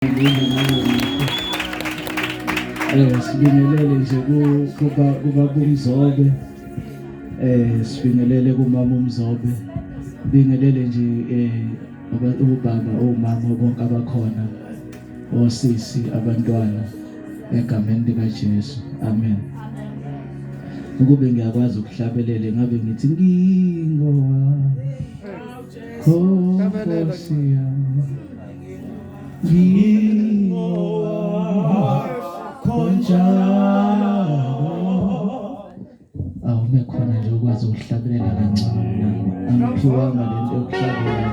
Sibingelele nje kuba kubaba uMzobe, sibingelele kumama uMzobe, bingelele nje ubaba, omama bonke abakhona, osisi, abantwana, egameni lika Jesu, amen. Ukube ngiyakwazi ukuhlabelela, ngabe ngithi ngingowa Nkosi yami, ngingowakho njalo. Awume khona nje ukwazi ukuhlabelela kangcono kunami, angiphiwanga lento yokuhlabelela.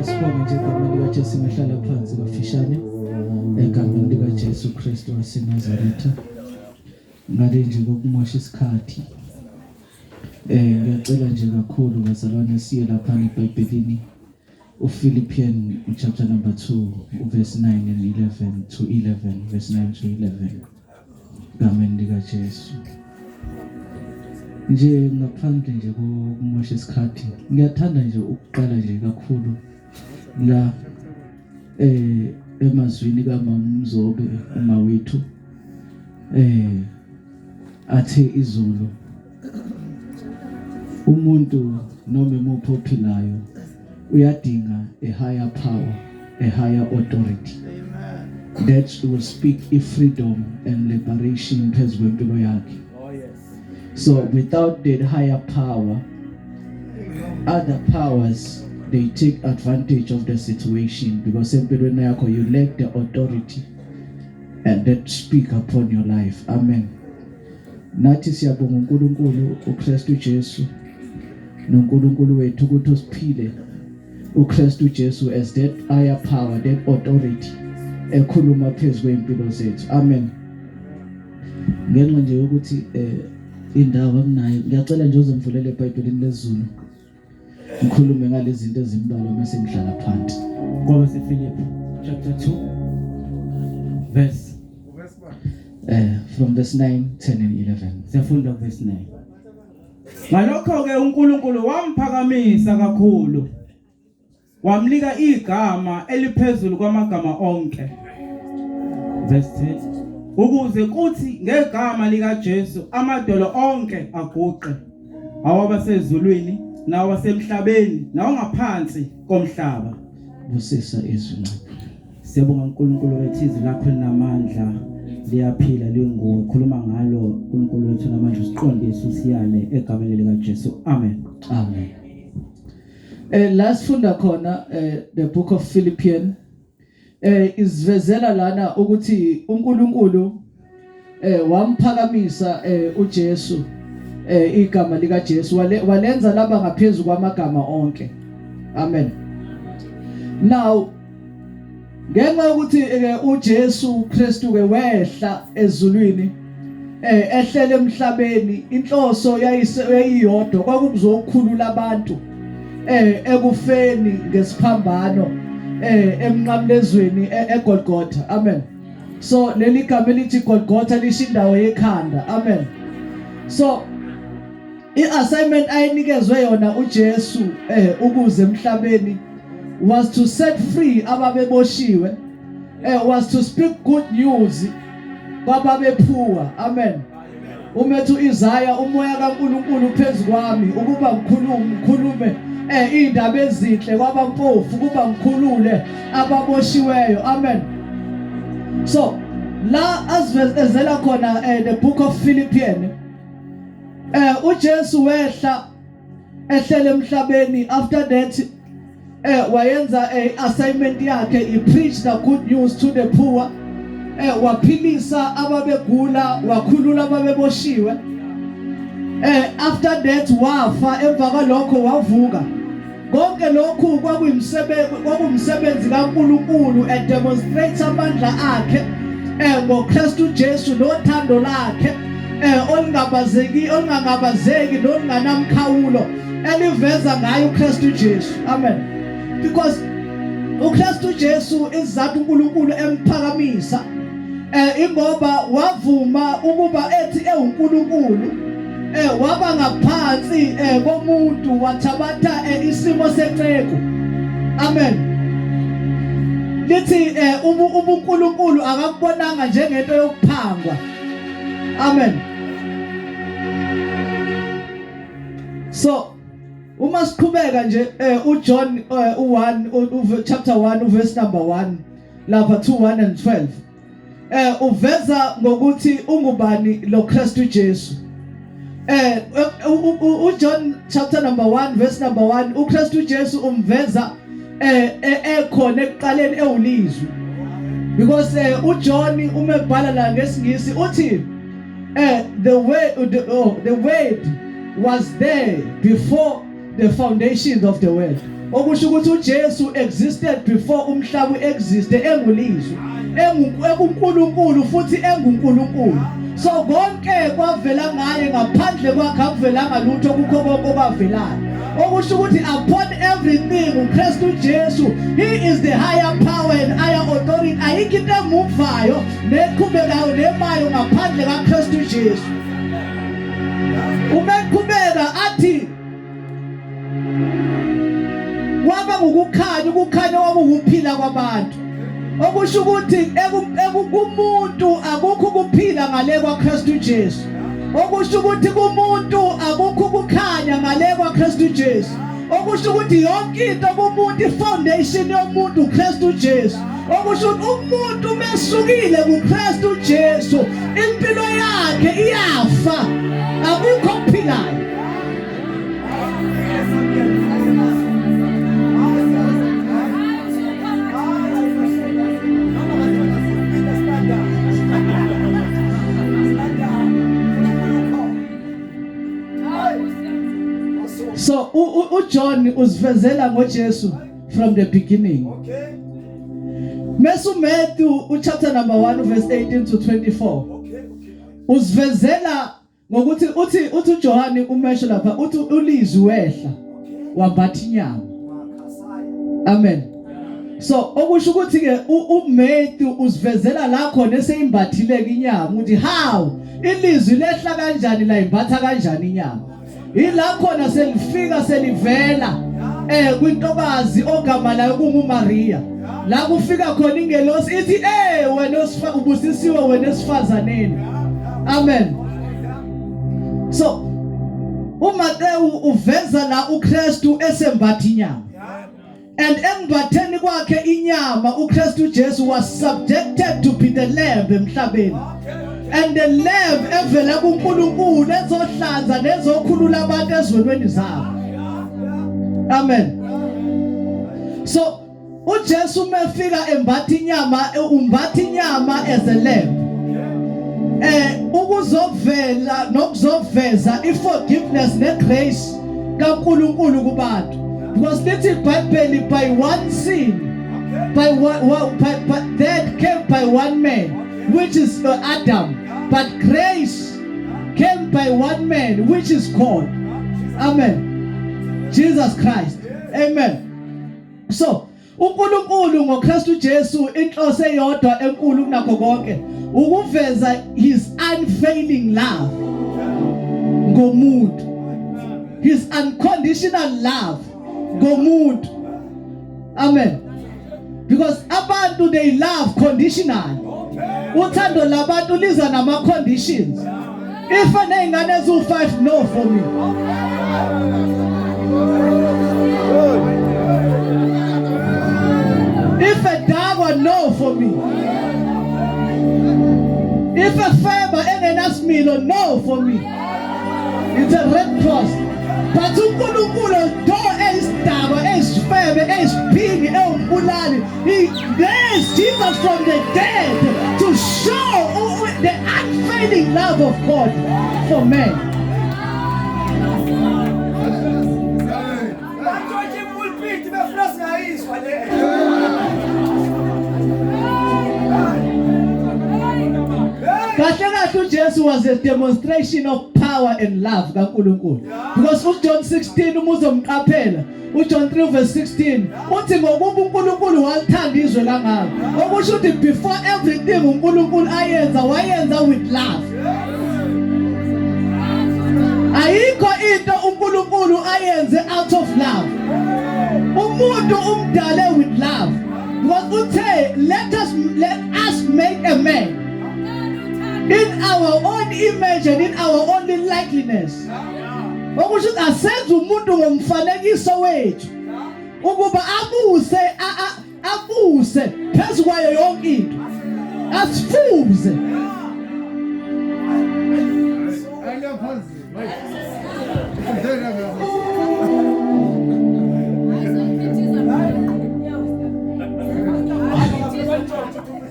Sibonge nje egameni likaJesu. Ngahlala phansi kafishane egameni likaJesu Kristu waseNazaretha. Ngale nje kokumosha isikhathi, ngiyacela nje kakhulu bazalwane, siye lapha eBhayibhelini, uPhilippian chapter number 2, verse 9 and 11 to 11, verse 9 to 11, gameni likaJesu. Nje ngaphandle nje kokumosha isikhathi, ngiyathanda nje ukuqala nje kakhulu la emazwini kaMama uMzobe, uma wethu, athe izolo, umuntu noma emuphi ophilayo uyadinga a higher power, a higher authority that will speak freedom and liberation phezu kwempilo yakhe. So without that higher power, other powers, they take advantage of the situation, because empilweni yakho you lack the authority and that speak upon your life. Amen. Nathi siyabonga uNkulunkulu, uKristu Jesu, noNkulunkulu wethu ukuthi usiphile uKristu Jesu as that higher power, that authority ekhuluma phezulu kwempilo zethu. Amen. Ngenxa nje yokuthi indawo anginayo, ngiyacela nje uzomvulela eBhayibhelini lesiZulu, ngikhulume ngalezi zinto ezimbalwa mase ngihlala phansi. KwabaseFilipi chapter 2 verse From verse 9, 10 and 11. Siyafunda verse 9. Ngalokho ke uNkulunkulu wamphakamisa kakhulu, wamnika igama eliphezulu kwamagama onke. Verse 10, ukuze kuthi ngegama lika Jesu amadolo onke aguqe, awabasezulwini nawasemhlabeni nawangaphansi komhlaba. Busisa izwi, Ncipho. Siyabonga uNkulunkulu wethu, izwi lakho linamandla, liyaphila, linguwe. Khuluma ngalo, uNkulunkulu wethu namandla, usiqondise, usiyale, egameni lika Jesu, amen. Amen. La sifunda khona the book of Philippians isivezela lana ukuthi uNkulunkulu wamphakamisa uJesu, igama lika Jesu walenza laba ngaphezulu kwamagama onke. Amen. Now ngenxa yokuthi ke uJesu Kristu ke wehla ezulwini, ehlele emhlabeni, inhloso yayiyodwa, kwakuzokhulula abantu ekufeni ngesiphambano emnqamlezweni eGolgotha. Amen. So leli gama elithi Golgotha lisho indawo yekhanda. Amen. So i-assignment ayinikezwe yona uJesu ukuze emhlabeni was to set free ababeboshiwe, was to speak good news kwababe-poor. Amen. Umethu Isaya umoya kaNkuluNkulu phezu kwami ukuba ngikhulume ngikhulume indaba ezinhle kwabampofu kuba ngikhulule ababoshiweyo. Amen. So la asivezela khona the book of Philippians, uJesu wehla ehlele emhlabeni. After that wayenza assignment yakhe. He preached the good news to the poor, waphilisa ababegula, wakhulula ababeboshiwe. After that wafa, emva kwalokho wavuka. Konke lokhu kwakumsebenzi kaNkuluNkulu and demonstrates amandla akhe ngoKristu Jesu nothando lakhe olungabazeki, olungangabazeki nolunganamkhawulo eliveza ngayo uKristu Jesu. Amen. Because uKristu Jesu, isizathu uNkulunkulu emphakamisa, ingoba wavuma ukuba ethi ewuNkulunkulu waba ngaphansi komuntu, wathabatha isimo senceku. Amen. Lithi ubuNkulunkulu akakubonanga njengento yokuphangwa. Amen. So uma siqhubeka nje, uJohn u1, chapter 1, uverse number 1 lapha, 2 1 and 12, uveza ngokuthi ungubani lo Kristu Jesu. uJohn chapter number 1 verse number 1, uKristu Jesu umveza ekhona ekuqaleni, ewulizwi, because uJohn uma ebhala la ngesingisi uthi the word was there before the foundations of the world, okusho ukuthi uJesu existed before umhlaba exist, engulizwi, ekuNkulunkulu futhi enguNkulunkulu. So konke kwavela ngaye, ngaphandle kwakhe akuvelanga lutho kukho konke okwavelayo, okusho ukuthi upon everything uKristu Jesu, he is the higher power and higher authority. Ayikho into emuvayo neqhubekayo nemayo ngaphandle kaKristu Jesu. Uma eqhubeka athi waba ngukukhanya, ukukhanya kwakuwuphila kwabantu, okusho ukuthi kumuntu akukho ukuphila ngale kwaKristu Jesu, okusho ukuthi kumuntu akukho ukukhanya ngale kwaKristu Jesu, okusho ukuthi yonke into kumuntu, ifoundation yomuntu uKristu Jesu, okusho ukuthi umuntu mesukile kuKristu Jesu impilo yakhe iyafa, akukho okuphilayo. So uJohn uzivezela ngoJesu from the beginning. Mase uMatthew uchapter number 1 verse 18 to 24 uzivezela ngokuthi uthi uJohn umesho lapha uthi ulizwi wehla wambatha inyama. Amen. So okusho ukuthi ke uMatthew uzivezela la khona eseyimbathile inyama, ukuthi how ilizwi lehla kanjani, la imbatha kanjani inyama, ila khona selifika selivela kwintokazi ogama layo kunguMaria, la kufika khona ingelosi ithi wena ubusisiwe wena esifazaneni. Amen. So uMateyu uveza la uKristu esembatha inyama, and embatheni kwakhe inyama uKristu Jesu was subjected to be the lamb emhlabeni, and the lamb evela kuNkulunkulu ezohlanza nezokhulula abantu ezonweni zabo. Amen. So uJesu umefika embatha inyama, umbatha inyama as a lamb ukuzovela nokuzoveza iforgiveness negrace kaNkuluNkulu kubantu, because lithi iBhayibheli by one sin, by death came by one man, which is Adam, but grace came by one man, which is God. Amen. Jesus Christ. Amen. So uNkulunkulu ngoKristu Jesu, inhloso eyodwa enkulu kunakho konke ukuveza his unfailing love ngomuntu, his unconditional love ngomuntu. Amen. Because abantu, they love conditionally. Uthando labantu liza nama conditions. If aney'ngane eziwu-5, no for me. If edakwa, no for me. If efeba engenasimilo, no for me. It's a red cross. But uNkulunkulu do eyisidaba, eyisifebe, eyisiphingi, ewumbulali, he raised Jesus from the dead to show the unfailing love of God for man. Batshontshe ipulpiti befuna singayizwa le. Kahle kahle uJesu was a demonstration of power and love kaNkulunkulu. Because uJohn 16 uma uzomqaphela, uJohn 3 verse 16 uthi ngokuba uNkulunkulu walithanda izwe kangaka. Okusho ukuthi before everything uNkulunkulu ayenza, wayenza with love. Ayikho into uNkulunkulu ayenze out of love. Umuntu umdale with love. Because uthe let us make a man in our own image and in our own likeness. Okusho ukuthi asenze umuntu ngomfanekiso wethu ukuba abuse phezu kwayo yonke into. Asifuze. Ayaphansi.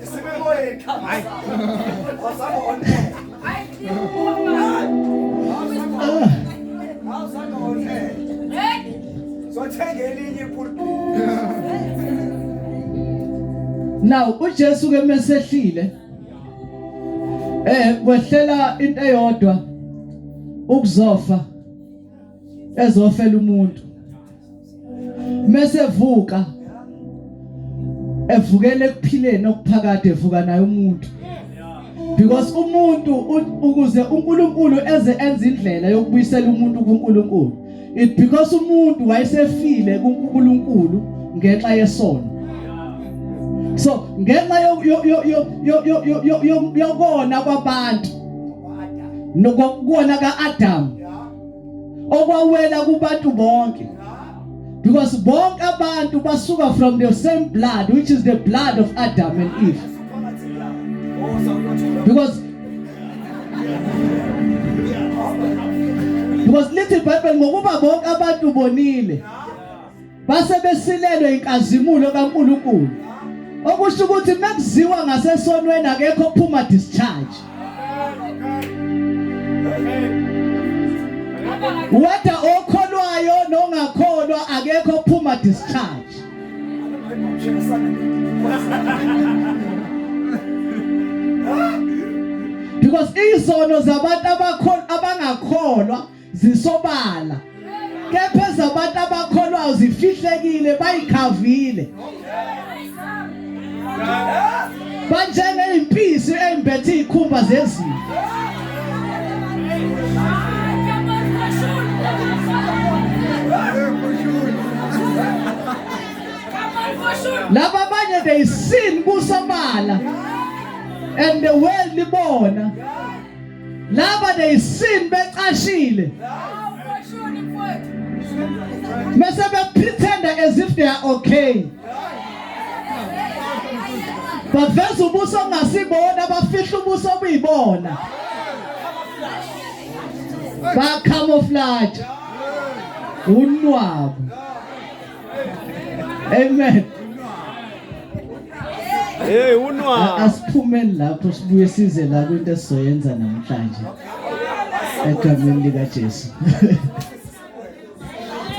Sibemoyeni. Hayi. Awuzange on air. Awuzange on air. Sothenga elinye ipulpiti. Now uJesu ke mesehlile, kwehlela into eyodwa, ukuzofa, ezofela umuntu. Mase vuka, evukele ekuphileni okuphakade, evuka naye umuntu, because umuntu ukuze uNkulunkulu eze enze indlela yokubuyisela umuntu kuNkulunkulu, it because umuntu wayesefile kuNkulunkulu ngenxa yesono. So ngenxa yokona kwabantu nokubona kaAdam okwawela kubantu bonke, because bonke abantu basuka from the same blood, which is the blood of Adam and Eve, because lithi iBhayibheli ngokuba bonke abantu bonile, base besilelwe inkazimulo kaNkulunkulu. Okusho ukuthi mekuziwa ngasesonweni, akekho ophuma discharge, whether okholwayo nongakholwa, akekho ophuma discharge, because izono zabantu abakholwa abangakholwa zisobala, kepha ezabantu abakholwayo zifihlekile, bayikhavile, banjengeyimpisi eyimbethe izikhumba zezimvu. Laba abanye, they sin kusobala and the world libona. Laba, they sin becashile, bese be-pretend as if they are okay, baveza ubuso ongasibona, bafihla ubuso obuyibona, ba-camouflage unwabu. Amen. Hey, unwa. Asiphumeni lapho, sibuye size la kwinto esizoyenza namhlanje egameni likaJesu.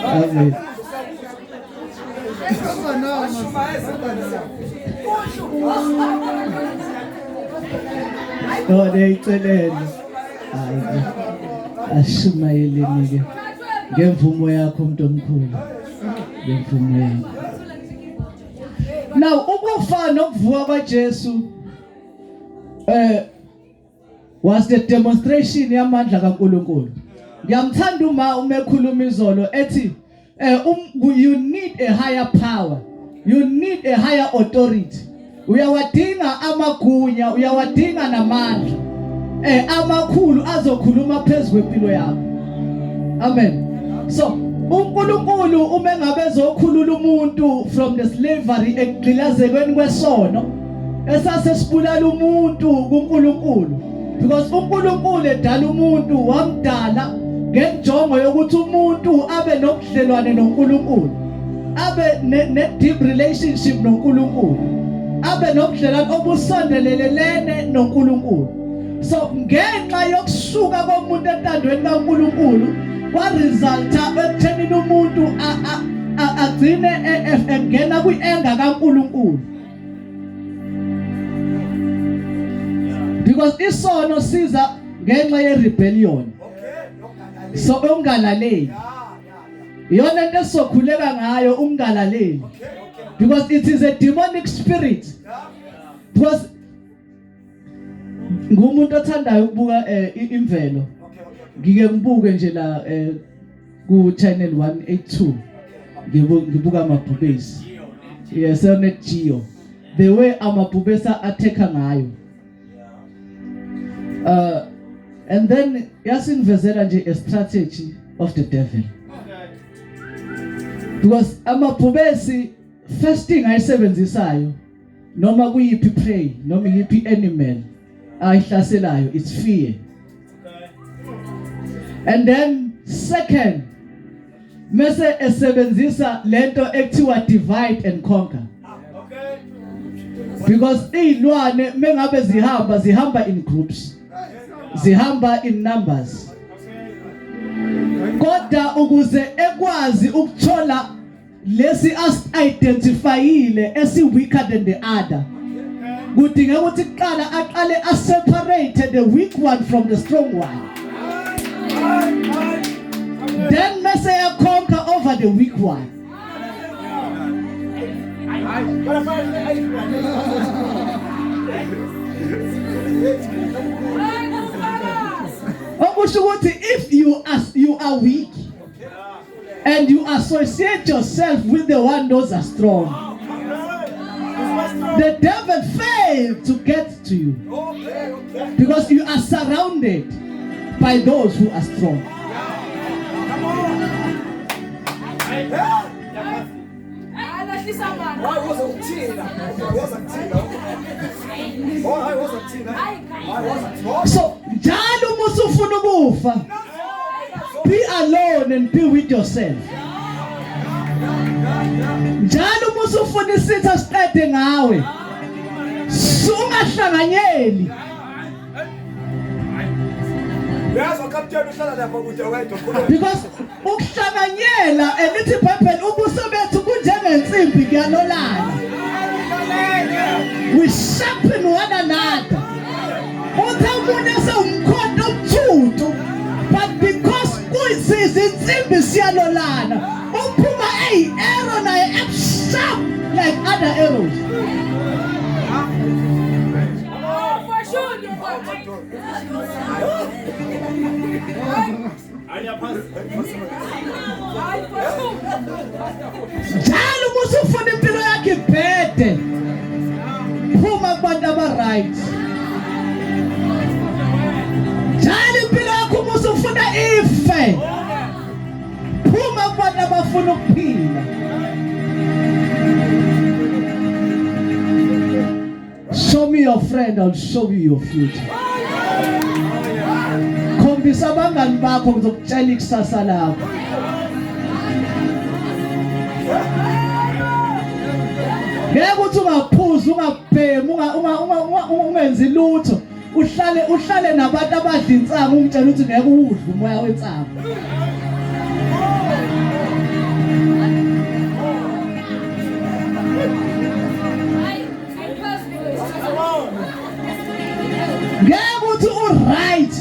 Amen. Hamba nawo, hamba nawo. Oh, neyicelele. Hayi, ashumayeleni ke ngemvumo yakho, umuntu omkhulu, ngemvumo yakho. Now ukufa nokuvuka kwaJesu was the demonstration yamandla kaNkulunkulu. Ngiyamthanda uma ekhuluma izolo ethi you need a higher power, you need a higher authority. Uyawadinga amagunya, uyawadinga namandla. Amakhulu azokhuluma phezulu kwempilo yakho. Amen. So uNkulunkulu uma engabe ezokhulula umuntu from the slavery, ekugqilazekweni kwesono esase sibulala umuntu kuNkulunkulu, because uNkulunkulu edala umuntu wamdala ngenjongo yokuthi umuntu abe nobudlelwane noNkulunkulu, abe ne deep relationship noNkulunkulu, abe nobudlelwane obusondelelene noNkulunkulu. So ngenxa yokusuka komuntu entandweni kaNkulunkulu kwaresulta ekuthenini umuntu agcine engena kwi-anger kaNkulunkulu, because isono siza ngenxa ye-rebellion. So ungalaleli, iyona into esizokhuleka ngayo, ungalaleli, because it is a demonic spirit, because ngumuntu othandayo ukubuka imvelo. Ngike ngibuke nje la ku channel 182, ngibuka amabhubesi, yes, Net Geo, the way amabhubesi attack ngayo, and then yasingivezela nje a strategy of the devil, because amabhubesi, first thing ayisebenzisayo noma kuyiphi prey noma yiphi animal ayihlaselayo, it's fear. And then second, mase esebenzisa lento ekuthiwa divide and conquer, because izilwane mengabe zihamba, zihamba in groups, zihamba in numbers, kodwa ukuze ekwazi ukuthola lesi as-identifyile esi weaker than the other, kudingeka ukuthi kuqala aqale a-separate the weak one from the strong one, then mase yaconquer over the weak one. Okusho ukuthi if you are weak and you associate yourself with the one those are strong, the devil failed to get to you because you are surrounded by those who are strong. Hayi, woza kuthina, woza kuthina. Oh, hayi, woza kuthina, hayi, woza kuthina. So njalo uma usufuna ukufa, be alone and be with yourself. Njalo uma usufuna isitha siqede ngawe, ungahlanganyeli. Uyazi kapteni uhlala lapha kude wedwa, khuluma. Because ukuhlanganyela, elithi iBhayibheli ubuso bethu kunjengensimbi, kuyalolana. We sharpen one another. Uthe omunye sewumkhonto omthuthu, but because kuyizinsimbi siyalolana, uphuma eyi-arrow naye sharp like other arrows. For sure. Hayi, for sure. Njalo uma usufuna impilo yakho ibhede, phuma kubantu aba-right. Njalo impilo yakho uma usufuna ife, phuma kubantu abafuna ukuphila. Show me your friend, I'll show you your future. Khombisa abangani bakho, ngizokutshela ikusasa lakho. Ngeke uthi ungaphuzi, ungabhemi, ungenzi lutho, uhlale nabantu abadla insangu, ungitshela ukuthi ngeke uwudle umoya wensangu. Hayi, ayiphasi. Ngeke uthi u-right,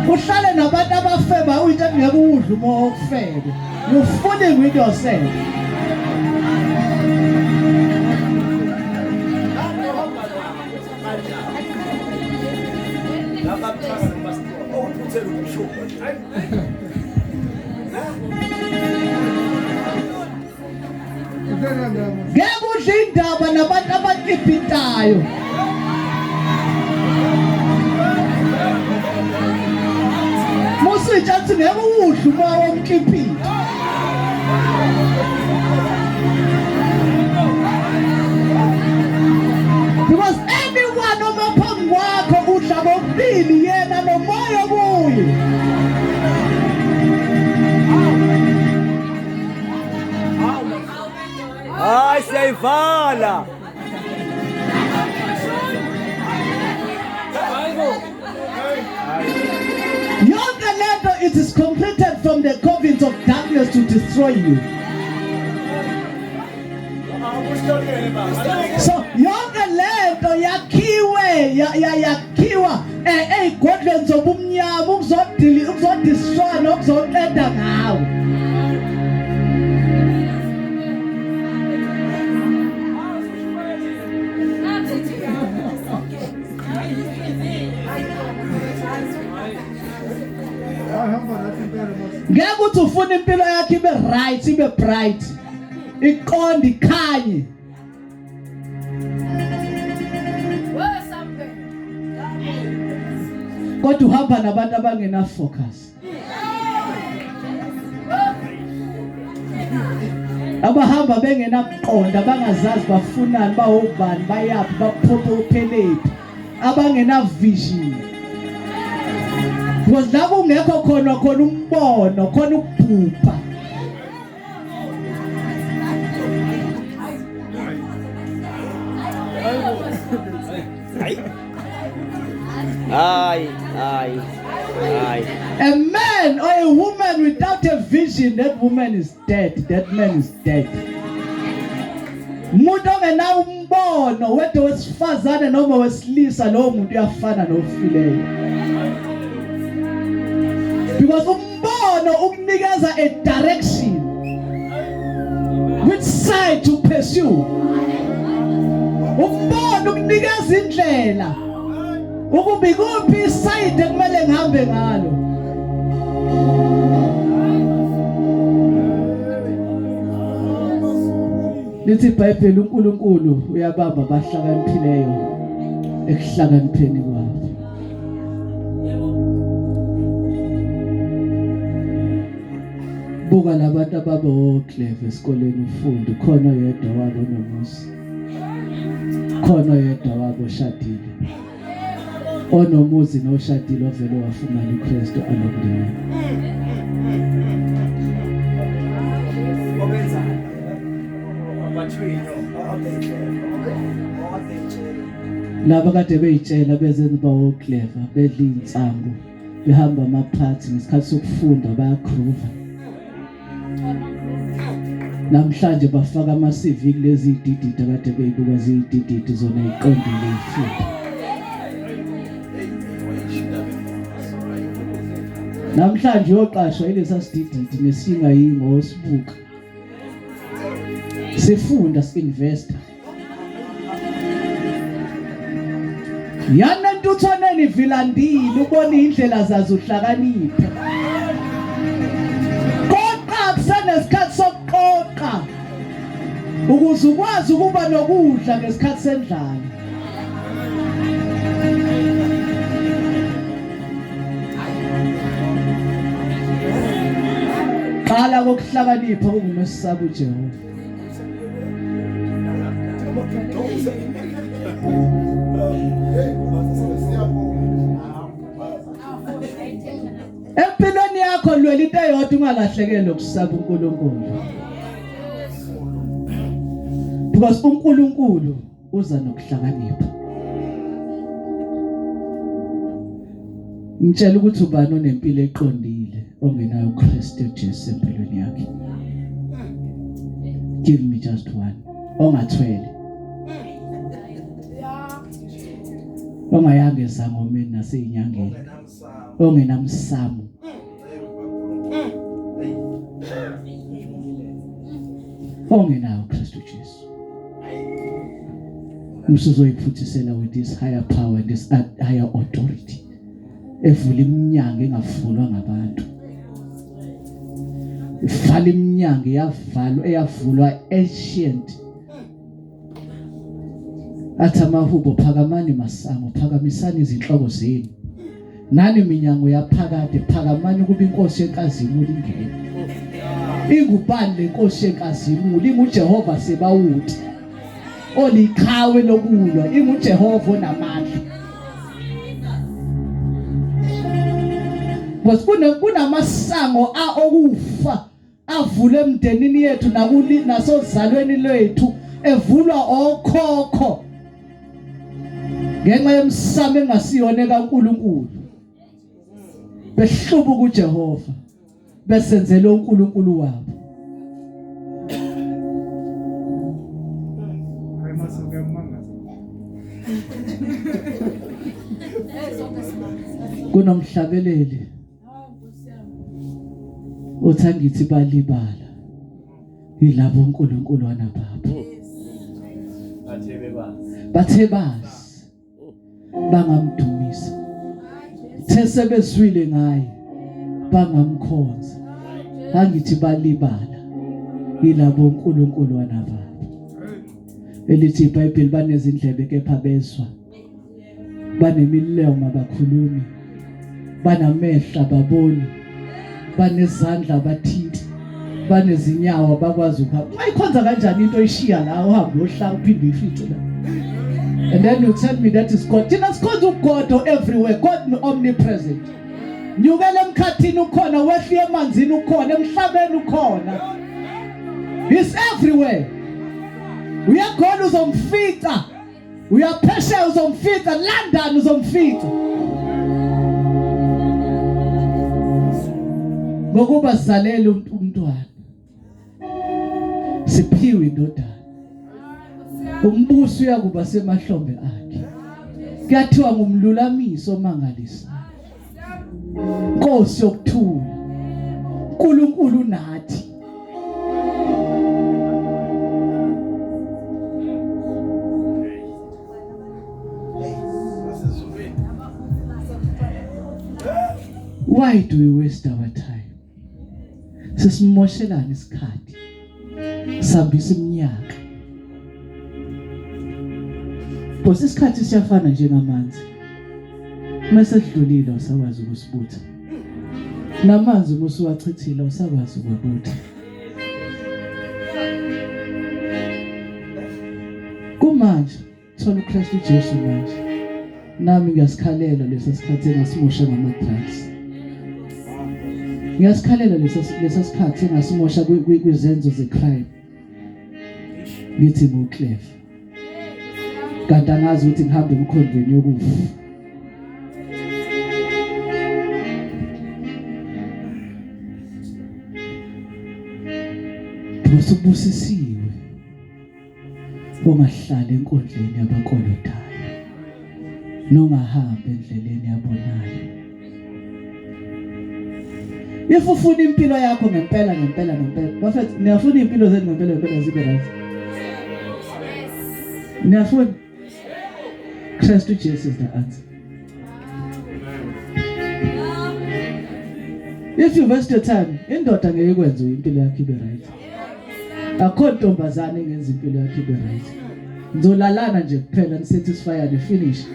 uhlale nabantu abafeba, uyitshela ngeke uwudle umoya wokufebe. You fooling with yourself. Laba kuchaza pastor. Uthela ubishop. Ngeke udle indaba nabantu abakipitayo. Uyitshela ukuthi ngeke uwudle umoya womkipito. Because anyone oma phambi kwakho udla kokubili yena nomoya kuye. Hayi siyayivala. Yonke lento it is completed from the covens of darkness to destroy you. So yonke lento yakhiwe yakhiwa ezigodlweni zobumnyama ukuzodili ukuzodestroy nokuzoqeda ngawe. Ahamba nathi impela mase. Ngeke uthi ufuna impilo yakho ibe right ibe bright iqonde ikhanye. Kodwa uhamba nabantu abangena focus. Abahamba bengenakuqonda bangazazi bafunani bawobani bayaphi baphopophelephi abangena vision. Because la kungekho khona khona umbono khona ukubhubha. Hayi, hayi. Hayi. A man or a woman without a vision, that woman is dead, that man is dead. Umuntu ongenawo umbono whether wesifazane noma wesilisa lowo muntu uyafana nofileyo. Because umbono ukunikeza a direction which side to pursue. Umbono ukunikeza indlela ukuba ikuphi iside ekumele ngihambe ngalo. Lithi iBhayibheli uNkulunkulu uyabamba abahlakaniphileyo ekuhlakanipheni kwabo. Buka labantu ababe oclever esikoleni ufunda khona oyedwa wabo onomuzi. Khona oyedwa wabo oshadile. Onomuzi noshadile ovele wafumana uKristu anomndeni. Obenzani? Abathwini. Laba kade beyitshela bezenza uba oclever bedla insangu behamba amaphathi ngesikhathi sokufunda bayagroova. Namhlanje bafaka ama CV kulezi idididi akade beyibuka ziyidididi zona iqondile ifunda. Namhlanje uyoqashwa ilesa sidididi nesingayingo osibuka. Sifunda si-investa. Yana entuthwaneni vilandile ubona indlela zazo uhlakaniphe. Qoqa kusenesikhathi sokuqoqa ukuze ukwazi ukuba nokudla ngesikhathi sendlala. Qala kokuhlakanipha kungumesaba uJehova. Empilweni yakho lwela into eyodwa ungalahlekelwa ukusaba uNkulunkulu. Because uNkulunkulu uza nokuhlakanipha. Ngitshela ukuthi ubani onempilo eqondile ongenayo uKristu Jesu empilweni yakhe. Give me just one. Ongathwele. Ongayanga ezangomeni naseyinyangeni. Ongenamsamo. Ongenawo uKristu Jesu. Usuzoyiphuthisela with this higher power and this higher authority. Evula iminyango engavulwa ngabantu. Ivala iminyango eyavalwa eyavulwa ancient. Athi amahubo phakamani masango phakamisani izinhloko zenu. Nani minyango yaphakade phakamani ukuba inkosi yenkazimulo ingene. Ingubani lenkosi yenkazimulo? InguJehova Sebawuti oliqhawe lokulwa, inguJehova onamandla. Because kunamasango okufa avule emndenini yethu nakuli nasozalweni lwethu evulwa okhokho ngenxa yemsamo engasiyona kaNkuluNkulu behlubuka uJehova besenzela uNkulunkulu wabo. Hayi mase kuyamangaza. Kunomhlabeleli uthi angithi balibala yilabo uNkulunkulu wanababa Bathe bebazi. Bathe bazi bangamdumisa, the sebezwile ngaye bangamkhonza. Angithi balibala yilabo uNkulunkulu wanababa. Elithi iBhayibheli banezindlebe kepha bezwa, banemilomo abakhulumi, banamehlo ababoni, banezandla abathinti, banezinyawo abakwazi ukuhamba. Ungayikhonza kanjani into oyishiya la uhambe uyohlala uphinde uyifice la? And then you tell me that is God. Thina sikhonza uGod everywhere, God omnipresent. Nyukela emkhathini ukhona, wehle emanzini ukhona, emhlabeni ukhona. He's everywhere. Uyakhona uzomfica. Uyaphesheya uzomfica, London uzomfica. Ngokuba sizalele umntwana. Siphiwe indodana. Umbuso uyakuba semahlombe akhe. Kuyathiwa ngumlulamiso omangalisayo. Nkosi yokuthula. uNkulunkulu nathi. Why do we waste our time? Sesimoshelana isikhathi. Sihambisa iminyaka. Boss isikhathi siyafana njengamanzi. Mase sidlulile usakwazi ukusibutha. Namanzi uma usuwachithile usakwazi ukuwabutha. Kumanje thola uKristu Jesu manje. Nami ngiyasikhalela lesa sikhathi engasimosha ngama drugs. Ngiyasikhalela lesa sikhathi engasimosha kwizenzo ze crime. Ngithi nguclever. Kanti angazi ukuthi ngihambe emkhondweni yokufa. Usubusisiwe ongahlala enkundleni yabakolotayo nongahamba endleleni yabonayo. If ufuna impilo yakho ngempela ngempela ngempela, bafethu niyafuna impilo zenu ngempela ngempela zibe right. Niyafuna? Kristu Jesu is the answer. If you waste your time, indoda ngeke ikwenze impilo yakho ibe right. Akho ntombazane engenza impilo yakho ibe right. Nizolalana nje kuphela nisatisfyane finish.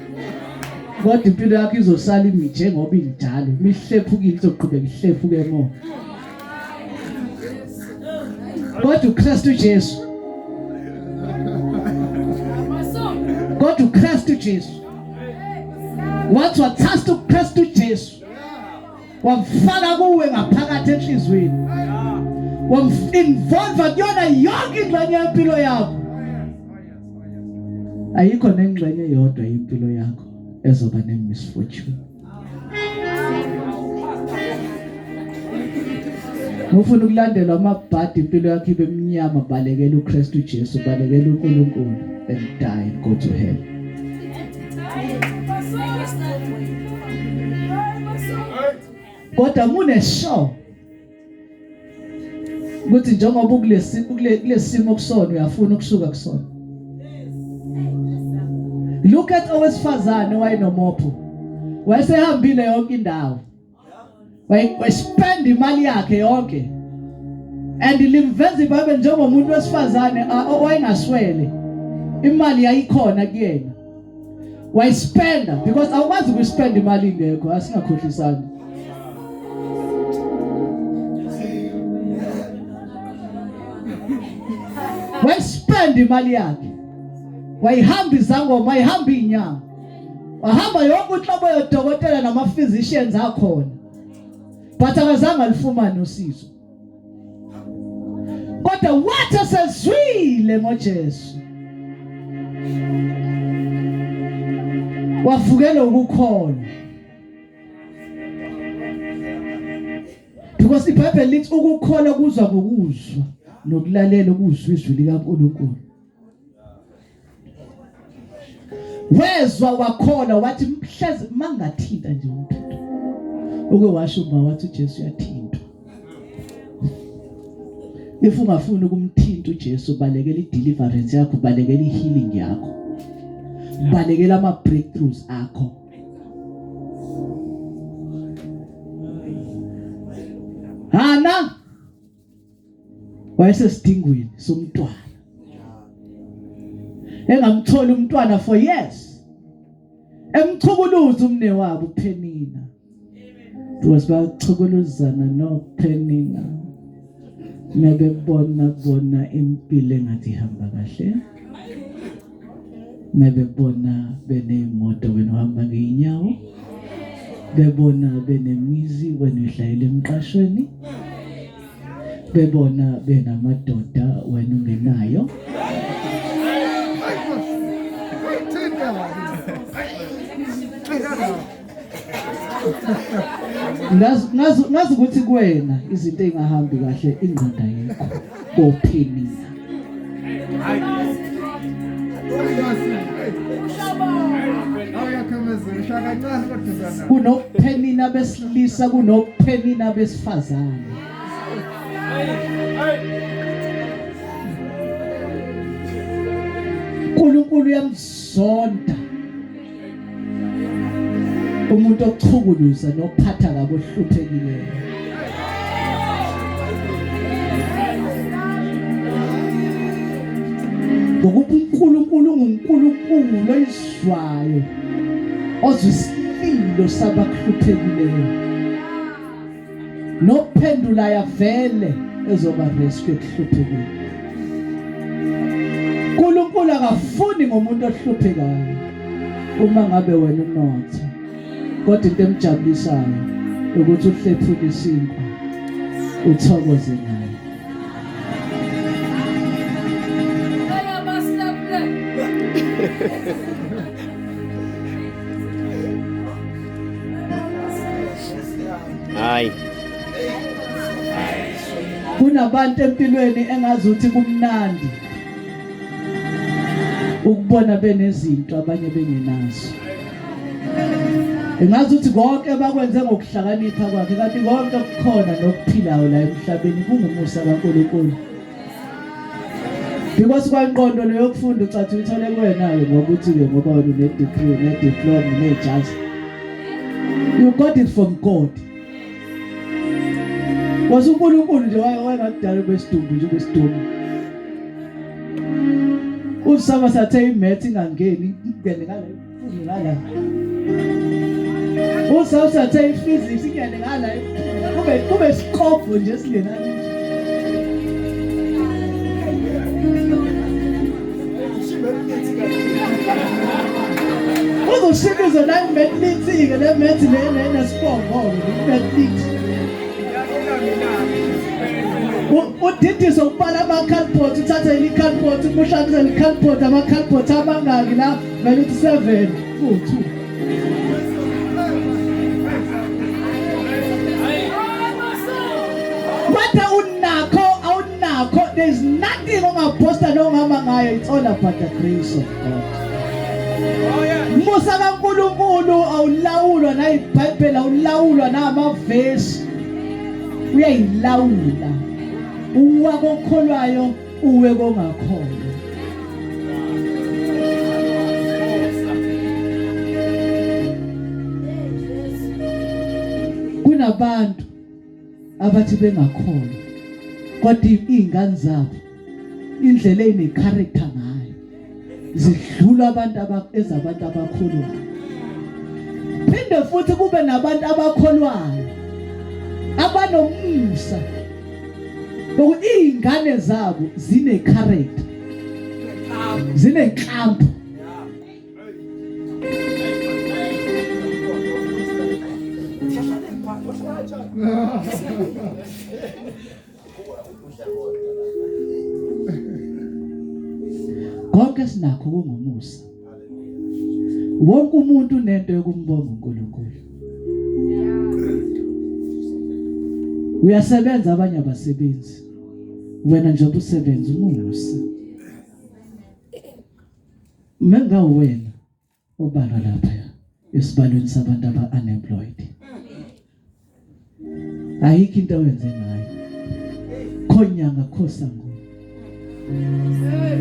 Kodwa impilo yakho izosala imi njengoba injalo, mihlephukile izoqhubeka ihlephuke more. Kodwa uKristu Jesu, kodwa uKristu Jesu wathi wathatha uKristu Jesu wamfaka kuwe ngaphakathi enhlizweni, wam-involve kuyona yonke ingxenye yempilo yakho. Ayikho nengxenye eyodwa yempilo yakho ezoba ne-misfortune. Ufuna ukulandelwa amabhadi impilo yakho ibe mnyama, balekela uKristu Jesu, balekela uNkulunkulu and die and go to hell. Kodwa mune sure ukuthi njengoba ukulesi kulesimo kusona uyafuna ukusuka kusona. Look at owesifazane wayenomopho. Wayesehambile yonke indawo. Waye-spend imali yakhe yonke. And limveza iBhayibheli njengomuntu wesifazane owayengaswele. Imali yayikhona kuyena. Wayispenda because awukwazi ukuyispenda imali ingekho, asingakhohlisani. Wayispenda imali yakhe. Wayihamba izangoma, wayihamba izinyanga. Wahamba yonke inhlobo yodokotela nama physicians akhona. But akazange alifumane usizo. Kodwa wathi esezwile ngoJesu wavukela ukukholwa. Because iBhayibheli lithi ukukholwa kuzwa ngokuzwa nokulalela ukuzwa izwi likaNkulunkulu. Wezwa wakholwa wathi mhlazi mangathinta nje umthetho. Uke washo uma wathi uJesu uyathintwa. If ungafuni ukumthinta uJesu balekela ideliverance yakho, balekela ihealing yakho. Balekela ama breakthroughs akho. Hana wayesesidingweni somntwana engamtholi umntwana for years emchukuluza umne wabo uPhenina because bachukuluzana noPhenina mebebona bona impilo engathi ihamba kahle mebebona benemoto wena uhamba ngeenyawo bebona benemizi wena uhlayela emqashweni bebona benamadoda wena ungenayo ngazi ngazi ukuthi kuwena izinto engahambi kahle ingqondo ayikho bophenina Kunophenina besilisa kunophenina besifazane. uNkulunkulu uyamzonda umuntu ochukuluza nophatha kabi ohluphekileyo. Ngokuba uNkulunkulu unguNkulunkulu oyizwayo ozwa isililo sabakuhluphekileyo nophendulayo avele ezoba rescue ekuhluphekeni. uNkulunkulu akafuni ngomuntu ohluphekayo uma ngabe wena unotha kodwa into emjabulisayo ukuthi uhlephule isinkwa uthokoze naye. Hayi. Kunabantu empilweni engazi ukuthi kumnandi ukubona benezinto abanye bengenazo. Engazi ukuthi konke bakwenze ngokuhlakanipha kwakhe kanti konke okukhona nokuphilayo la emhlabeni kungumusa kaNkulunkulu. Because kwangqondo leyo kufunda ucathi uyithole kuwena-ke ngoba uthi-ke ngoba wena une-degree une-diploma unejazi. You got it from God. Kwase uNkulunkulu nje wayengakudala kwesidumbu nje kwesidumbu. Usama sathe imath ingangeni ingene ngale iphume ngala. Usama sathe iphysics ingene ngala kube sikobho nje singenani. Uzoshikizwa la imathematics-ke le math le nesibongo-ke i-mathematics. Udidiswa ukubala ama-cardboard uthathe i-cardboard umushakise i-cardboard ama-cardboard amangaki la vele uthi 7 2 2 Whether unakho awunakho there is nothing ongaphosta nongama ngayo it's all about the grace of God. Musa kaNkulunkulu awulawulwa nayiBhayibheli awulawulwa namavesi uyayilawula uwa kokholwayo uwe kongakholwa. Kunabantu abathi bengakholwa kodwa izingane zabo indlela eyine character ngayo. Zidlula abantu ezabantu abakholwayo. Phinde futhi kube nabantu abakholwayo abanomusa ukuthi izingane zabo zine character, zinenkampu. Konke sinakho kungomusa. Wonke umuntu unento yokumbonga uNkulunkulu. Uyasebenza, abanye abasebenzi. Wena njengoba usebenza, umusa. Mengawena obalwa lapha esibalweni sabantu aba unemployed, ayikho into owenze ngayo, khonyanga khosa ngo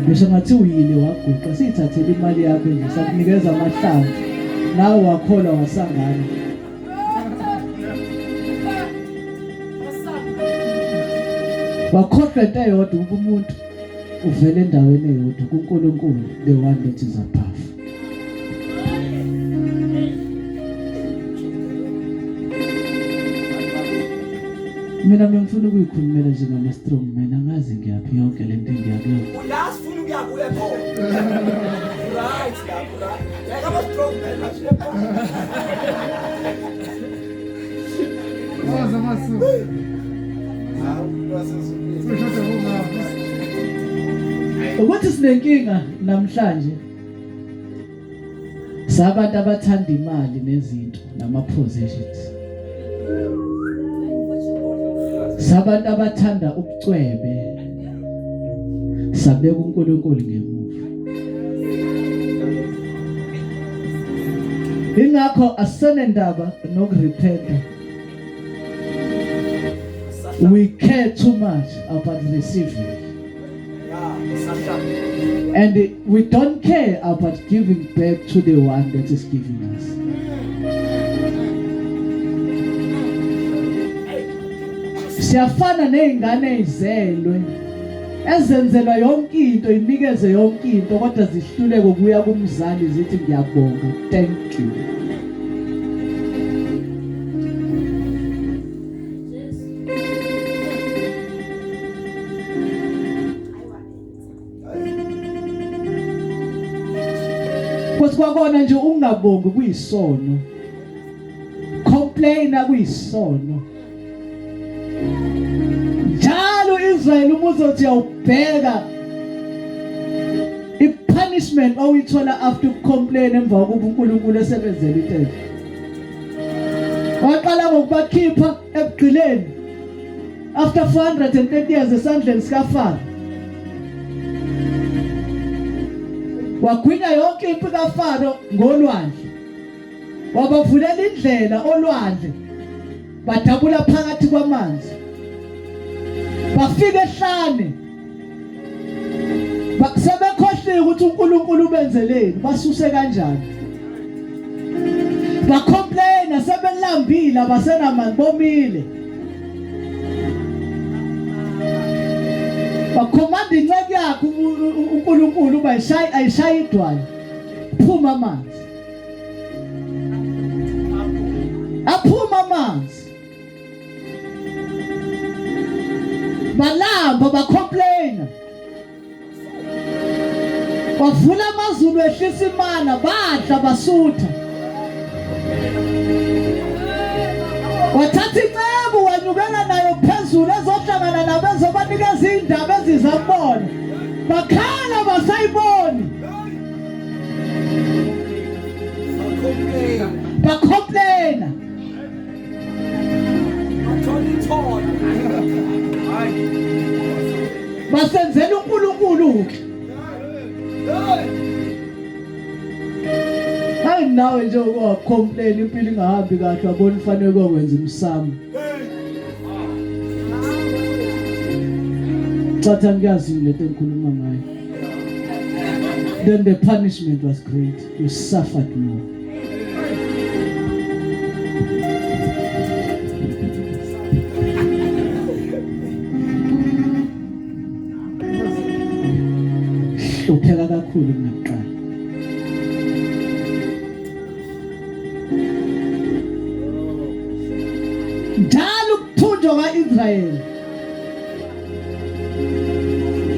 ngisho ngathi uyile waguqa, siyithathele imali yakho nje, sakunikeza amahlamvu, nawe wakholwa wasangana. Wakhohlwa into eyodwa, ukuba umuntu uvela endaweni eyodwa kuNkulunkulu, the one that is above. Mina ngifuna ukuyikhulumela nje ngama strong man, angazi ngiyaphi yonke lento engiyakuyona. Ula sifuna ukuya kuye khona. Right lapho la. Yeka ama strong man manje. Waza masu. Sishoda kungaphi? Ukuthi sinenkinga namhlanje sabantu abathanda imali nezinto nama positions, sabantu abathanda ubucwebe, sabeka uNkulunkulu ngemuva. Ingakho asenendaba nokurepenta. We care too much about receiving and we don't care about giving back to the one that is giving us. Siyafana nezingane ezizelwe, ezenzelwa yonke into, inikeze yonke into, kodwa zihluleke ukuya kumzali zithi ngiyabonga, thank you. Kuthi kwakona nje ungabongi kuyisono, complain kuyisono njalo. Israel, uma uzothi uyawubheka i-punishment owuyithola after ukucomplain, emva kokuba uNkulunkulu esebenzela into enhle, waqala ngokubakhipha ebugqileni after 430 years esandleni sikaFaro, wagwinya yonke impi kaFaro ngolwandle, wabavulela indlela olwandle, badabula phakathi kwamanzi, bafika ehlane. Sebekhohliwe ukuthi uNkulunkulu ubenzeleni, basuse kanjani. Bacomplaina sebelambile, abasenamanzi, bomile. Bakhomanda inceku yakhe uNkulunkulu uba ayishaye, ayishaye idwala, phuma amanzi. Aphuma amanzi. Balamba, bacomplaina, wavula amazulu, ehlisa imana, badla basutha. Wathatha inceku, wanyukela nayo phezulu ezohlangana nabo, ezobanikeza iy'ndaba eziza kubona. Bakhala, basayiboni, bacomplaina. Bathola ithola. Hayi. Basenzela uNkulunkulu ke. Hayi, nawe nje ukwacomplain, impilo ingahambi kahle, wabona ufanele kokwenza umsamo. Cha, ngiyazi lento engikhuluma ngayo. Then the punishment was great, you suffered more. Hlupheka kakhulu kunakuqala. kuIsrael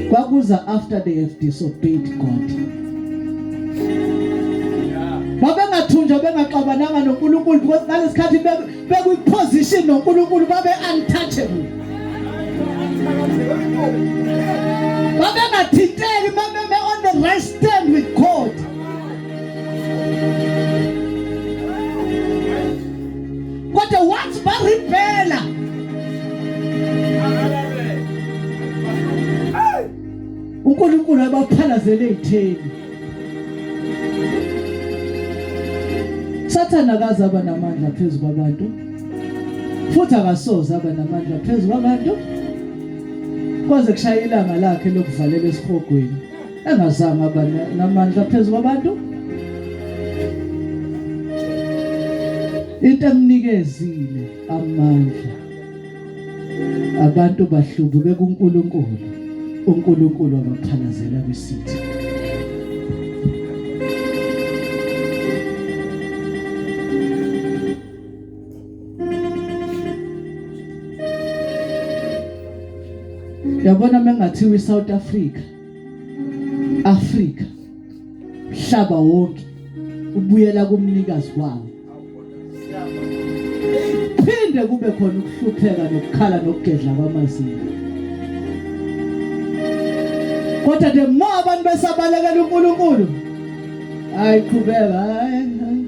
kwakuza after they have disobeyed God. Babengathunjwa bengaxabananga noNkulunkulu because ngalesikhathi bekwi-position noNkulunkulu babe untouchable. Babengathinteki, babeme on the right stand with God. Kodwa once baribhela, uNkulunkulu abaphalazele ezitheni. Sathana akaze aba namandla phezu kwabantu, futhi akasoze aba namandla phezu kwabantu kwaze kushaya ilanga lakhe lokuvalela esihogweni engazange aba namandla phezu kwabantu. Into emnikezile amandla, abantu bahlubuke kuNkulunkulu, uNkulunkulu wabaphalazela kwisitha. Yabona mengathiwa iSouth Africa, Africa, mhlaba wonke ubuyela kumnikazi wawo, phinde kube khona ukuhlupheka nokukhala nokugedla kwamazinyo. Kodwa the more abantu besabalekela uNkulunkulu, hayi qhubeka, hayi hayi,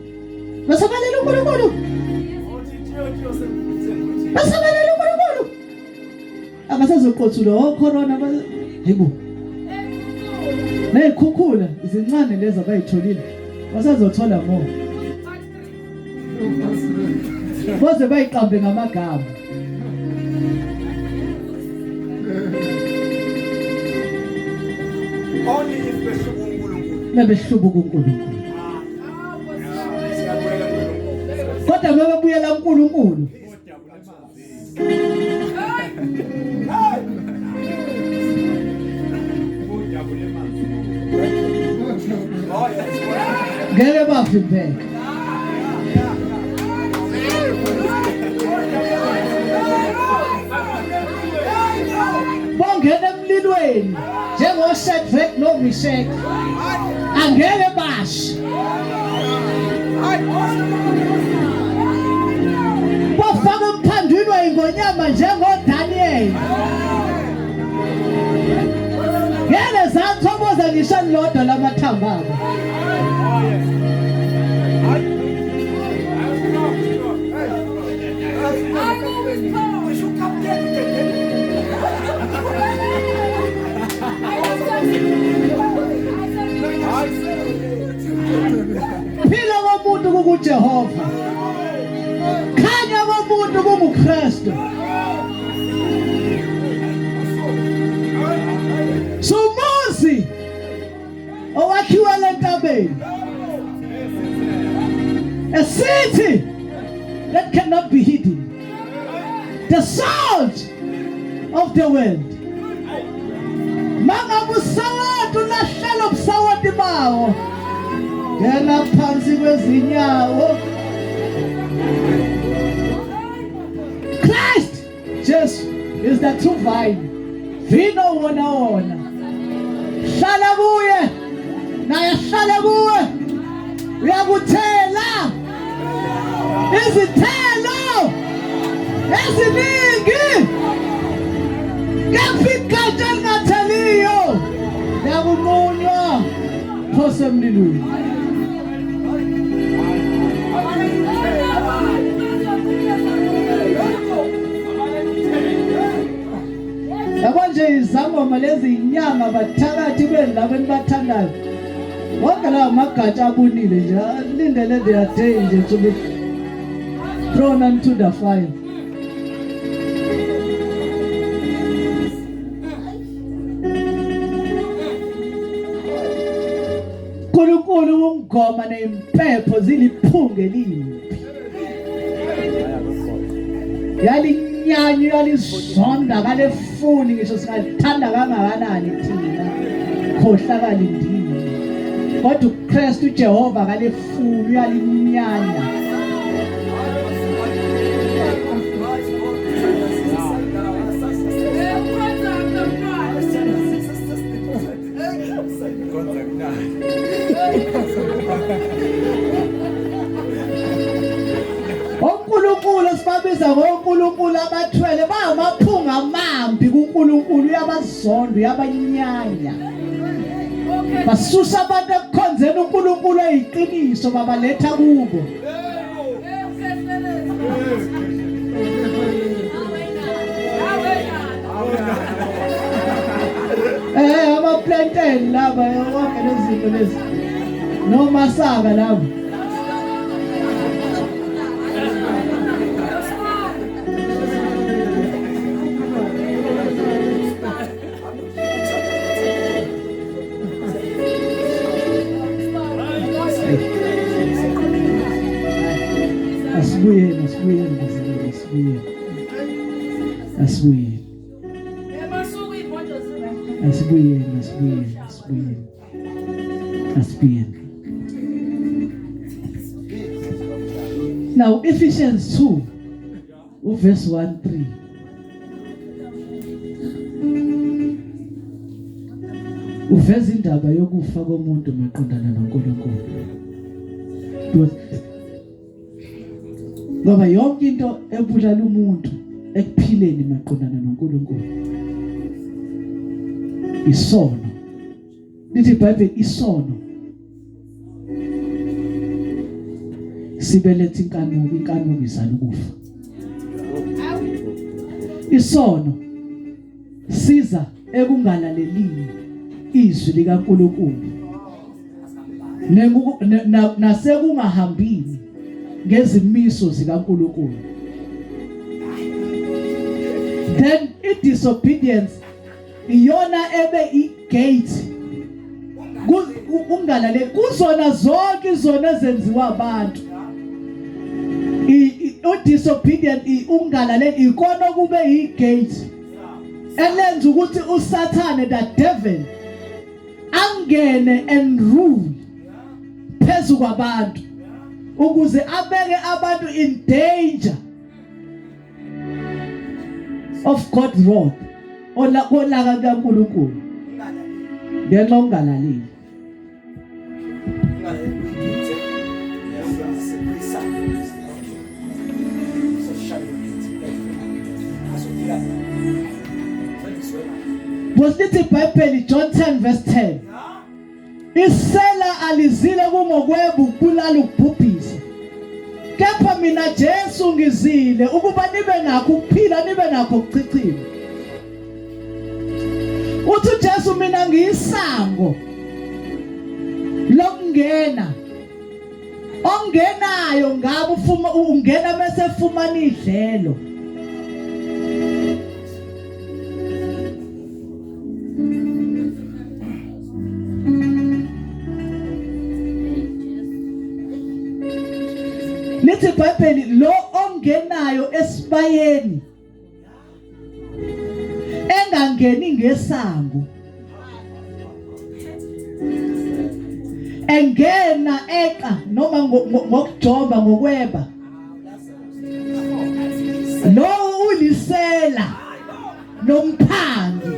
basabalekela uNkulunkulu, basabalekela uNkulunkulu, abasazoqothulwa ocorona, hayibo, nezikhukhula zincane lezi abayitholile, basazothola more, boze bayiqambe ngamagama. Only if behlubuka uNkulunkulu. Mebehlubuka uNkulunkulu. Siyabuyela kuNkulunkulu. Kodwa mebebuyela kuNkulunkulu, Oh yes. Ngeke bavimbeke. Bongena emlilweni njengoShadrach noMeshach, angeke bashe. Bafaka emphandwini wayingonyama njengoDaniel, ngeke zathoboza ngisho lilodwa lamathambo abo. Ngisho ukapteni udedele. Phila komuntu kukuJehova, khanya komuntu kunguKristu. Sumuzi owakhiwe lentabeni, a city that cannot be hidden, the salt of the world. Mangabe usawoti ulahlela ubusawoti bawo, ngena phansi kwezinyawo. Christ Jesus is the true vine, vino wona wona. Hlala kuye, naye hlala kuwe, uyakuthela izithelo eziningi. Kepha igatsha elingatheliyo liyakunqunywa, phose emlilweni. Yabo nje izangoma lezi, inyanga, bathakathi beni labo enibathandayo, wonke lawo magatsha abunile nje, alindele their day nje to be thrown onto the fire. Nkulunkulu ungoma nempepho ziliphunge elimbi, yalinyanya, uyalizonda, kalefuni ngisho singalithanda kangakanani thina khohlakala indini, kodwa uKristu uJehova kalefuni, uyalinyanya. uNkulunkulu uyabazonda, uyabanyanya. Basusa abantu ekukhonzeni uNkulunkulu eyiqiniso, babaletha kubo. Ama-plantain laba wonke lezinto lezi nomasaka laba. Asibuyeni, asibuyeni bazalwane, asibuyeni, asibuyeni, asibuyeni, asibuyeni, asibuyeni, asibuyeni. Now Ephesians 2 verse 1 3. Uveza indaba yokufa komuntu maqondana noNkulunkulu. Ngoba yonke into ebulala umuntu ekuphileni maqondana noNkulunkulu isono. Lithi iBhayibheli isono sibeletha inkanuko, inkanuko izala ukufa. Isono siza ekungalalelini izwi likaNkulunkulu nasekungahambini ngezimiso zikaNkulunkulu. Then i-disobedience iyona ebe i-gate ungalaleli kuzona zonke izono ezenziwa abantu. U-disobedient, ungalaleli, ikona kube i-gate elenza ukuthi uSathane, the devil, angene and rule phezu kwabantu ukuze abeke abantu in danger of God's wrath, olaka kaNkulunkulu ngenxa yokungalaleli. Bosithi iBhayibheli John 10 verse 10. Isela alizile kungokweba, ukubulala, ukubhubhisa. Kepha mina Jesu ngizile ukuba nibe nakho ukuphila, nibe nakho ukuchichima. Uthi uJesu mina ngiyisango lokungena. Ongenayo ngabe ufuma ungena bese efumana idlelo. Lithi iBhayibheli lo ongenayo esibayeni engangeni ngesango engena eqa noma ngokujomba, ngokweba, lo ulisela nomphangi.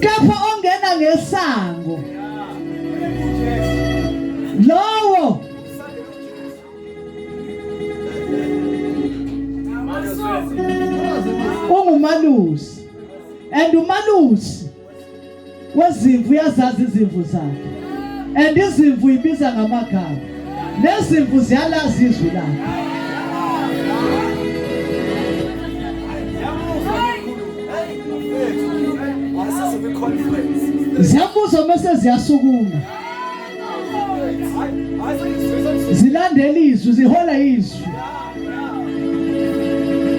Kepha ongena ngesango lowo ungumalusi, and umalusi wezimvu uyazazi izimvu zakhe, and izimvu ibiza ngamagama, nezimvu ziyalazi izwi lakhe. Ziyamuzwa mase ziyasukuma, zilandela izwi, zihola izwi.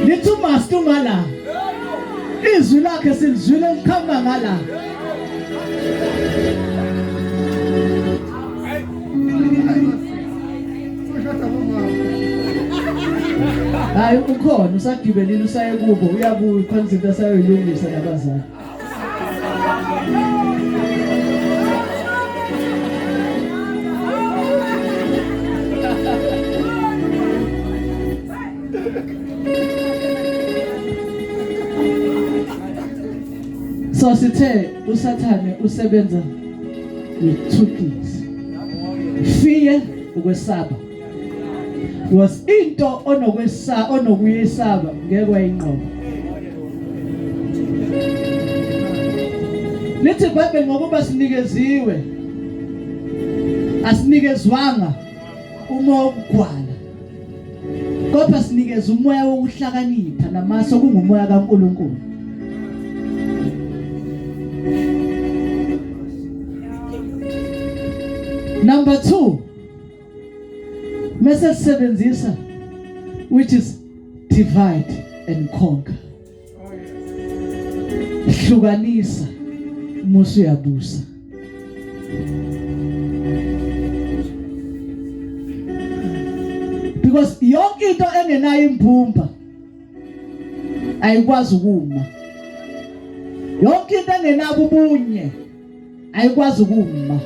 Lithi umaster ungala, izwi lakhe silizwile liqhamuka ngala. Hayi, ukhona usagibelile, usaye kubo, uyabuya, khona izinto asayoyilungisa nabazali. So sithe uSathane usebenza with two things: fear, ukwesaba. Was into onokwesa onokuyesaba ngeke wayinqoba. Lithi iBhayibheli ngokuba sinikeziwe asinikezwanga umoya wokugwala kodwa sinikeza umoya wokuhlakanipha namaso kungumoya kaNkuluNkulu. Number 2 mase sisebenzisa which is divide and conquer. Hlukanisa musu uyabusa. Because yonke into engenayo imbumba ayikwazi ukuma. Yonke into engenabo ubunye ayikwazi ukuma.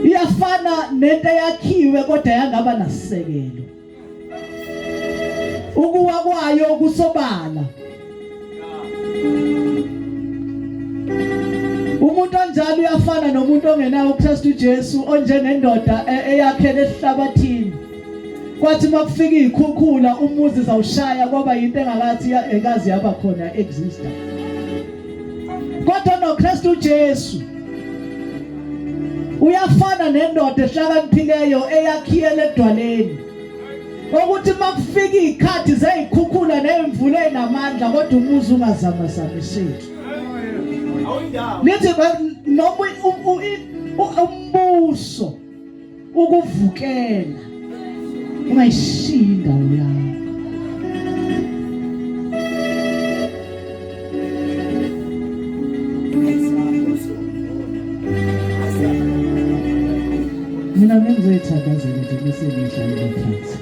Iyafana nento eyakhiwe kodwa yangaba nasisekelo. Ukuwa kwayo kusobala. Umuntu onjalo uyafana nomuntu ongenawo uKristu Jesu onjengendoda eyakhele esihlabathini. Kwathi makufika izikhukhula umuzi zawushaya kwaba yinto engakathi ekazi yaba khona exista. Kodwa noKristu Jesu uyafana nendoda ehlakaniphileyo eyakhiyele edwaleni. Ukuthi makufika izikhathi zezikhukhula nezimvula ezinamandla kodwa umuzi ungazamazamiseki. Lithi noma umbuso ukuvukela ungayishiyi indawo yakho. Mina ngizoyithandazela nje bese ngidlala phansi.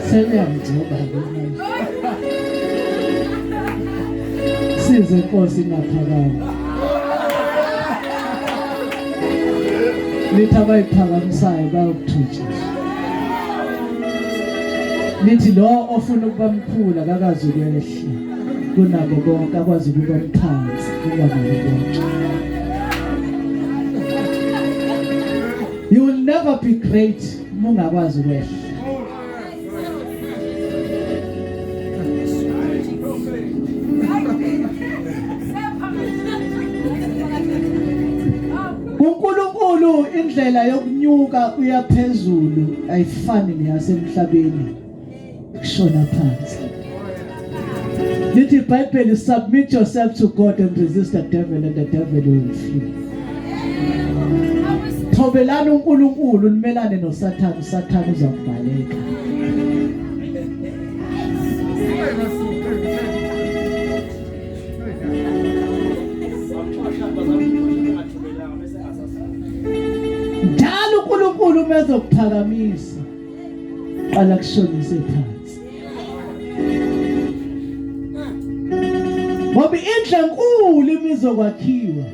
Sebeyangigcoba ke manje. Size Nkosi ngaphakama. Lithi abayiphakamisayo bayokuthutshisa. Lithi lo ofuna ukuba mkhulu akakazi ukwehla kunabo bonke akwazi ukuba mphansi kunabo bonke. You will never be great mungakwazi ukwehla. UNkulunkulu indlela yokunyuka uyaphezulu ayifani neyasemhlabeni kushona phansi. Lithi iBhayibheli submit yourself to God and resist the devil and the devil will flee. Thobelani uNkulunkulu nimelane noSathane, uSathane uzakubaleka. Njalo uNkulunkulu uma ezokuphakamisa qala kushonise phansi. Ngoba indlu enkulu imizokwakhiwa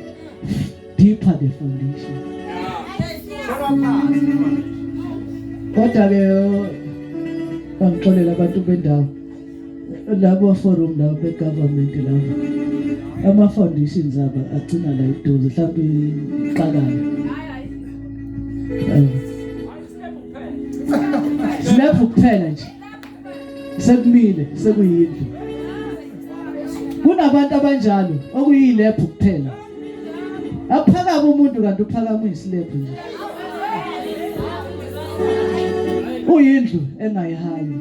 deeper the foundation. Kodwa ke bangixolela abantu bendawo labo forum labo be government labo ama foundations aba agcina la eduze mhlawumbe iqakala. Slap kuphela nje. Sekumile sekuyindlu. Kunabantu abanjalo okuyilephu kuphela. Aphakama umuntu kanti uphakama uyisilephu nje. Uyindlu engayihayi.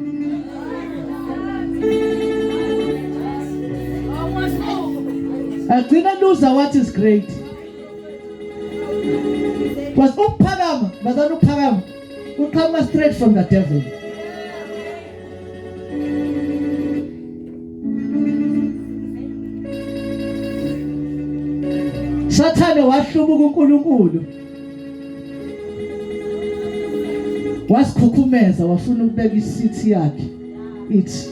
Agcina luza what is great. Was ukuphakama, bazana ukuphakama. Uqhamuka straight from the devil. Sathane wahlubuka uNkulunkulu. Wasikhukhumeza wafuna ukubeka isithi yakhe. It's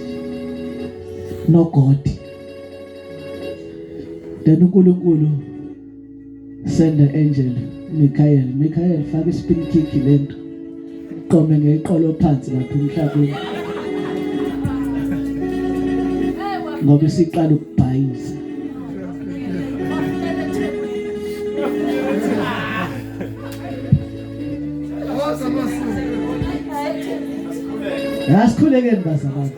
no God. Then uNkulunkulu send the angel Michael. Michael faka ispin kick lento. Qome ngeqolo phansi lapha emhlabeni. Ngoba isiqala ukubhayiza. Asikhulekeni bazalwane.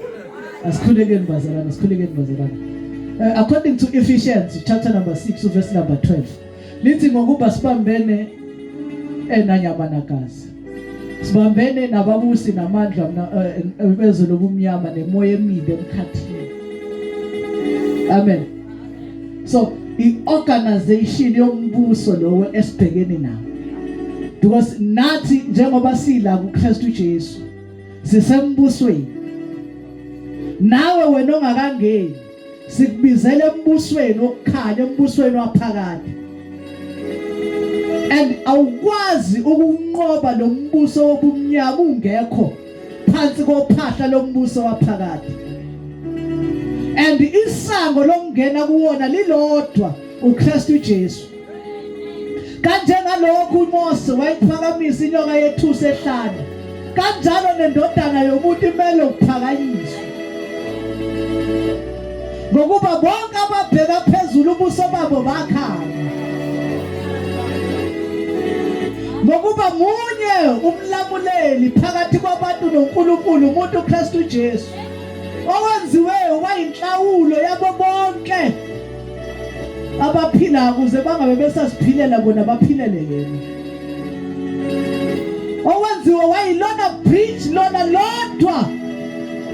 Asikhulekeni bazalwane, asikhulekeni bazalwane. According to Ephesians chapter number 6 verse number 12. Lithi ngokuba sibambene enanyama nagazi. Sibambene nababusi namandla bezwe lobumnyama nemoya emibi emkhathini. Amen. So iorganization yombuso lowo esibhekene nawo. Because nathi njengoba sila kuKristu Jesu sisembusweni. Nawe wena ongakangeni sikubizela embusweni wokukhanya, embusweni waphakade. And awukwazi ukunqoba lo mbuso wobumnyama ungekho phansi kophahla lombuso waphakade. And isango lokungena kuwona lilodwa, uKristu Jesu. Kanjengalokhu uMose wayiphakamisa inyoka yethusi ehlane, kanjalo nendodana yomuntu imele ukuphakanyiswa. Ngokuba bonke ababheka phezulu ubuso babo bakhanya. Ngokuba munye umlamuleli phakathi kwabantu noNkulunkulu, umuntu uKristu Jesu, owenziwe wayinhlawulo yabo bonke abaphila ukuze bangabe besaziphilela bona, baphilele yena. Owenziwe wayilona bridge lona lodwa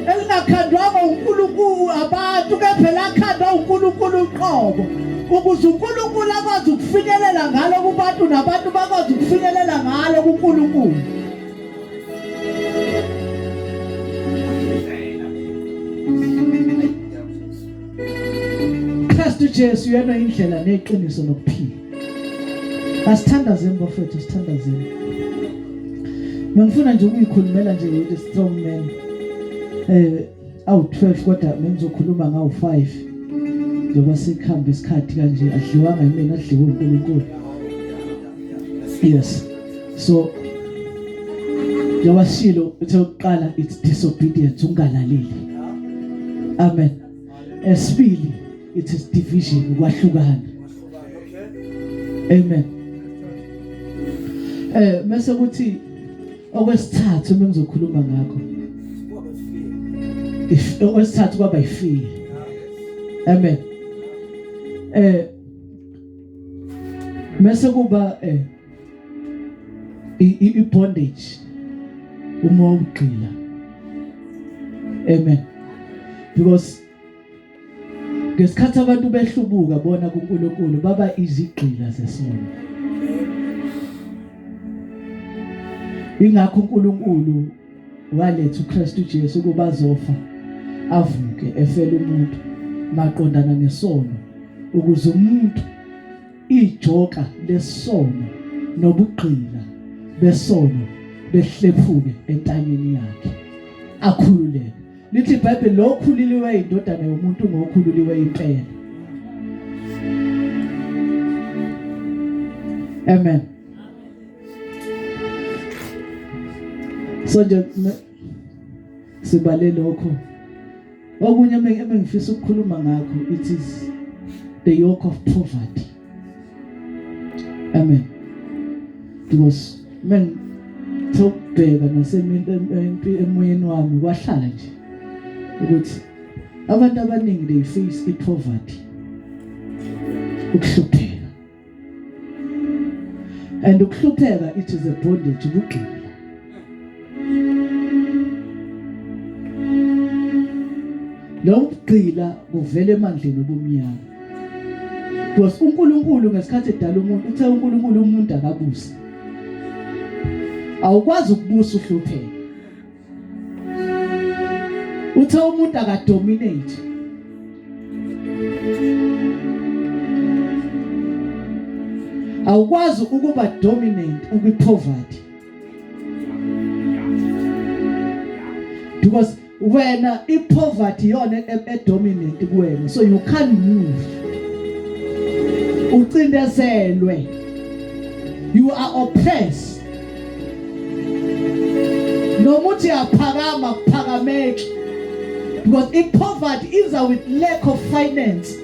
elingakhandwanga uNkulunkulu abantu, kepha lakhandwa uNkulunkulu uqobo, ukuze uNkulunkulu akwazi ukufinyelela ngalo kubantu nabantu bakwazi ukufinyelela ngalo kuNkulunkulu. Kristu Jesu yena indlela neqiniso nokuphila. Asithandazeni bafethu, sithandazeni. Ngifuna nje ukuyikhulumela nje with strong man. Awu 12 kodwa bengizokhuluma ngawu 5. Njengoba sikhamba isikhathi kanje, adliwanga yimina, adliwe uNkulunkulu. Yes. So njengoba sishilo uthe ukuqala it's disobedience, ungalaleli. Amen. Esibili it is division, ukwahlukana. Amen. Mase kuthi okwesithathu bengizokhuluma ngakho, if okwesithathu kwaba ifear. Amen. Mase kuba i bondage, uma ugqila. Amen. Because ngesikhathi abantu behlubuka bona kuNkulunkulu, baba izigqila zesono. Ingakho uNkulunkulu waletha uKristu Jesu ukuba azofa avuke efela umuntu maqondana nesono, ukuze umuntu ijoka lesono nobugqila besono behlephuke entanyeni yakhe, akhululeke. Lithi iBhayibheli, lo okhululiwe indodana yomuntu ngokhululiwe impela. Amen. So nje sibale lokho. Okunye engifisa ukukhuluma ngakho, it is the yoke of poverty. Amen. Because men thokubheka nasemoyeni wami kwahlala nje ukuthi abantu abaningi they face i-poverty, ukuhlupheka. And ukuhlupheka, it is a bondage, ubugqila. Lo bugqila kuvela emandleni obumnyama. Because uNkulunkulu ngesikhathi edala umuntu, uthe uNkulunkulu umuntu akabuse. Awukwazi ukubusa uhlupheka. Uthe umuntu akadominate. Awukwazi ukuba dominant ukwi poverty. Because wena i-poverty yona e-dominant kuwena, so you can't move. Ucindezelwe. You are oppressed. Noma uthi yaphakama, kuphakameki. Because in poverty is with lack of finance.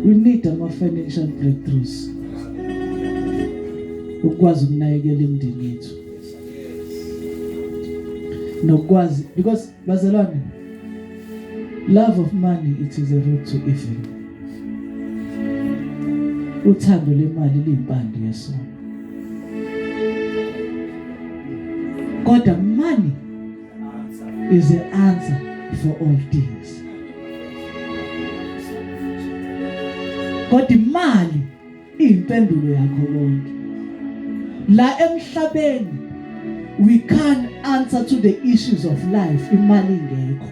We need ama financial breakthroughs. Ukwazi ukunakekela imindeni yethu. Nokwazi, because bazalwane, love of money, it is a root to evil. Uthando lemali liyimpande yesono. Kodwa money is the answer for all things. Kodwa imali iyimpendulo yakho konke. La emhlabeni we can't answer to the issues of life imali ingekho.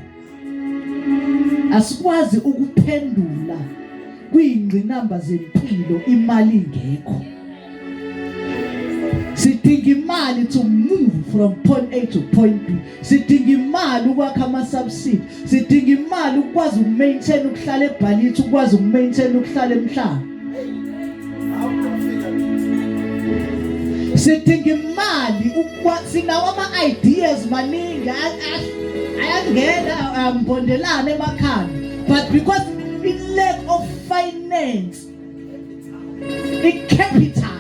Asikwazi ukuphendula kwingqinamba zempilo imali ingekho. Sidinga imali to move from point A to point B. Sidinga imali ukwakha ama subsidy. Sidinga imali ukwazi ukumaintain ukuhlala eBhalithi, ukwazi ukumaintain ukuhlala emhlaba. Sidinga imali, sinawo ama ideas maningi ayangena ambondelana emakhanda, but because in lack of finance, in capital,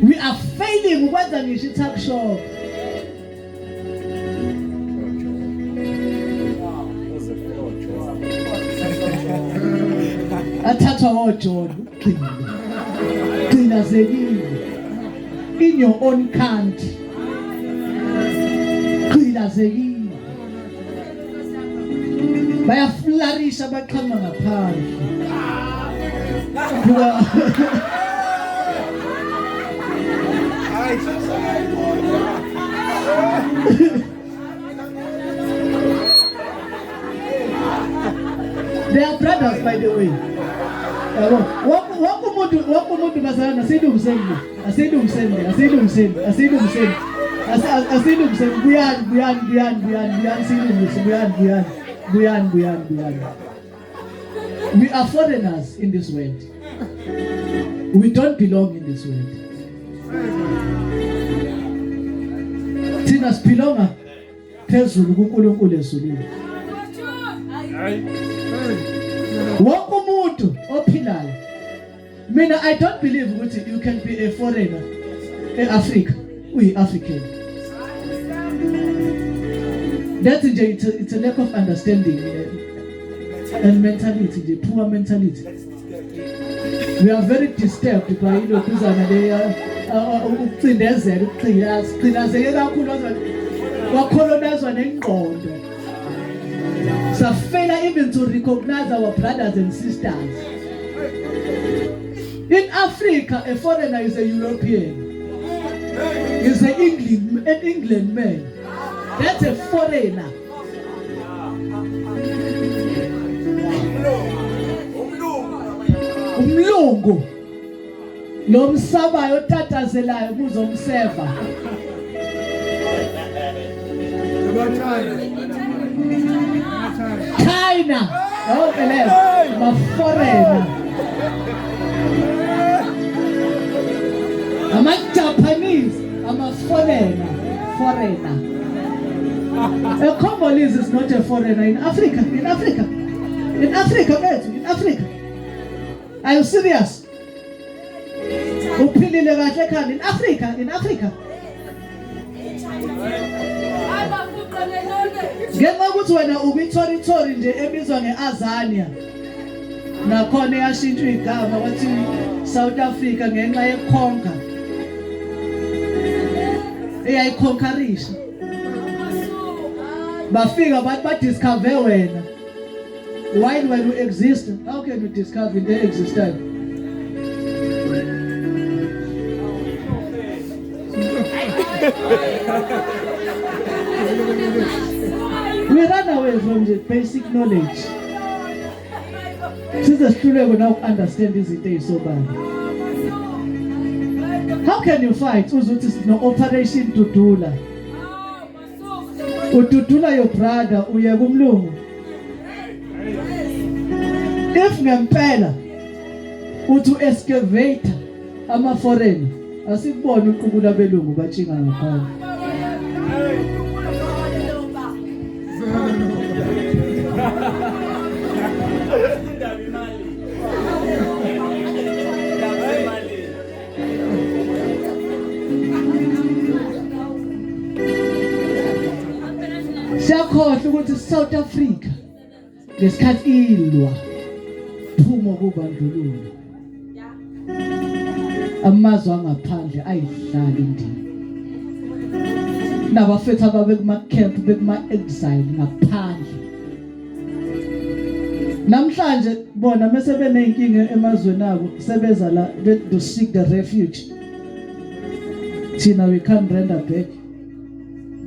we are failing ukwenza ngisho i-tuck shop. Athathwa oJohn, ugcina gcinazekile in your own country, gcinazekile, bayaflarisha abaqhamuka ngaphandle. They are brothers, by the way. Yabo, wonke umuntu bazalana, asilungiseni, asilungiseni, asilungiseni, asilungiseni, asilungiseni, buyani, buyani, buyani, buyani, buyani, silungise, buyani, buyani, buyani, buyani, buyani. We are foreigners in this world. We don't belong in this world. Thina sibelonga phezulu kuNkulunkulu ezulwini. Wonke umuntu ophilayo, mina I don't believe ukuthi you can be a foreigner eAfrica, uyi-African. That's nje it's a lack of understanding and mentality nje, poor mentality. We are very disturbed by ilokhuzana leya ukucindezela, ukuqhila, siqhilazeke kakhulu, wacolonizwa nengqondo. Safela even to recognize our brothers and sisters. In Africa, a foreigner is a European. Is an England, an England man. That's a foreigner. Umlungu lo msabayo otatazelayo kuzomseva. China, yonke leyo ma foreigner. Ama Japanese, ama foreigner, foreigner. A Congolese is not a foreigner in Africa, in Africa. In Africa, mate, in Africa. Are you serious? Uphilile kahle ekhanda in Africa, in Africa. Ngenxa yokuthi wena ukwi-territory nje ebizwa nge-Azania, nakhona yashintshwa igama kwathi South Africa ngenxa yekhonka eyayikhonkarisha. Bafika bathi badiscover wena. While when you exist, how can you discover in the existence? We run away from the basic knowledge. Size sihluleke now understand izinto ezisobala. How can you fight uzuthi no Operation Dudula? Ududula your brother, uye kumlungu. If ngempela uthi u-excavator ama-foreigner asikubone uqukula belungu batshinga ngaphandle. Indaba imali. Indaba imali. Siyakhohlwa ukuthi South Africa ngesikhathi ilwa phuma kubandlululo amazwe angaphandle ayidlala indima nabafethu ababe kuma camp bekuma exile ngaphandle namhlanje bona mase beneyinkinga emazweni abo sebeza la to seek the refuge thina we can't render back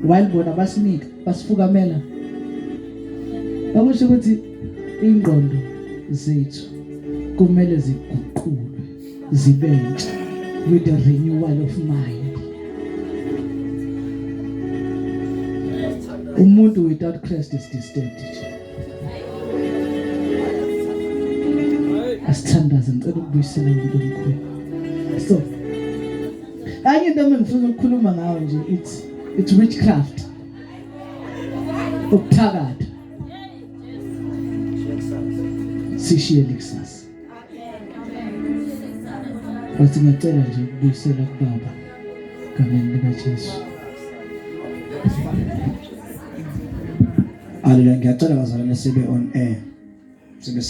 while bona basinika basifukamela okusho ukuthi ingqondo zethu kumele ziguqulwe zibe ntsha with the renewal of mind umuntu without Christ is disturbed nje asithandaze ngicela ukubuyisela umuntu omkhulu so enye into engifuna ukukhuluma ngayo nje it's witchcraft ukuthakatha sishiye likusasa bathi ngiyacela nje ukubuyisela kubaba gameni likaJesu. Haleluya, ngiyacela bazalwane sibe on air sibe